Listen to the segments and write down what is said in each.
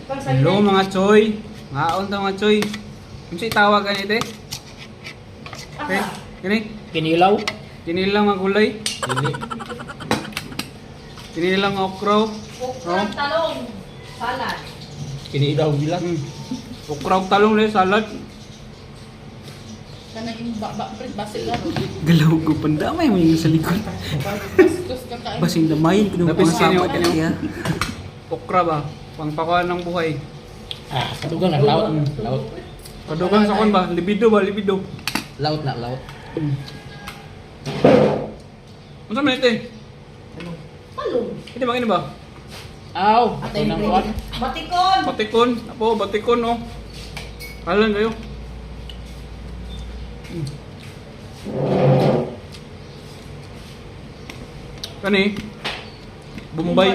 Hello mga choy. Ngaon ta mga choy. Unsa tawag ani te? Okay. Kini Kinilaw. kinilang nga gulay, Dili. kinilang nga okra. Okra, talong, salad. Kinilaw bilang. Okra ug talong le salad. Kanang imong baba pre basil lang. Galaw ko pandamay mo yung sa likod. Bastos ka kain. Basing damayin ko ng Lapis pangasama kini, niya. Okra ba? Pangpakuan ng buhay. Ah, kadugang na laot. Laot. Kadugang sa kon ba? Libido ba? Libido. Laot na laot. Unsa man ite? Talong. Ite ba kini ba? Aw, ato nang kuan. Batikon. Batikon. Apo, batikon oh. Halan kayo. Kani? Bombay.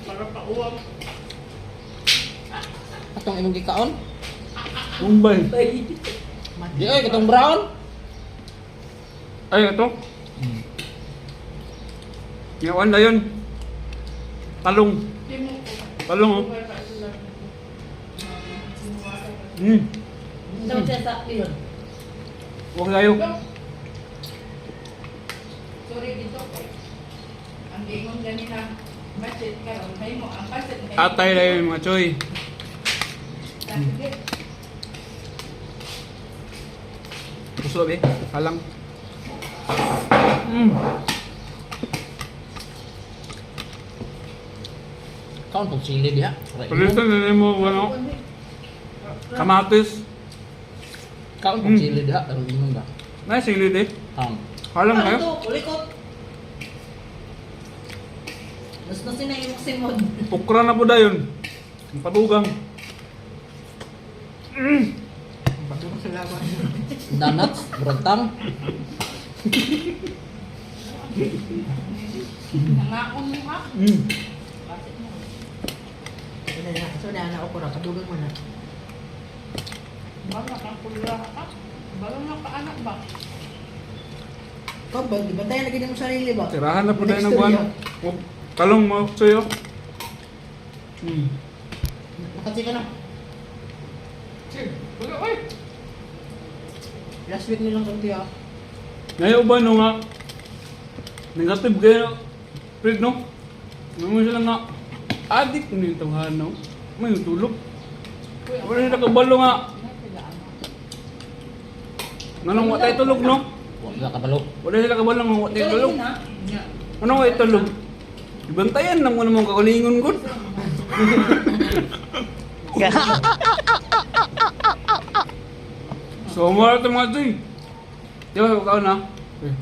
Para pa uwam. Atong imong gikaon. Bombay. Di oy katong brown. Ay, ito. Ngayon na yun. Talong. Di mo ko. Talong oh. Daw siya sa yun. Huwag tayo. Sorry dito kay. Ang giingon ganina budget karon kay mo ang budget kay. Atay na yun mga choy. Sige. Gusto eh. Halang. Kaon pag sili diha. Palitan na mo ano. Kamatis. Kaon pag sili diha aron imong ba. Nice silid eh. Ang Halang Ano kayo. to? Kulikot. Nusnusin na yung simod. Okra na po dayon. Ang padugang. Donuts, brontang. Nangaon mo ha. Basit mo. So na na okra kadugang mo na. Bala kang kulura ka. Bala na ka anak ba? Kabag, di ba tayo lagi ng sarili ba? Tirahan na po dayon ng Next buwan. year. Huwag talong mga choy oh. Nakatsi ka na. Sige. Wala oy. Last week nilang kanti ah. Ngayon ba no nga? Negative kayo. Fred no? Ano sila nga? Adik na yung tawhan no? May tulog. Wala sila kabalo nga. Nanong wa tayo tulog no? Wa ka kabalo. Wala sila kabalo nga wa tayo tulog. ha? Ano wa tulog? Ibantayan lang mo namang kakalingon gud. So, mo ito mga tuy. Di ba, kaon na? Okay.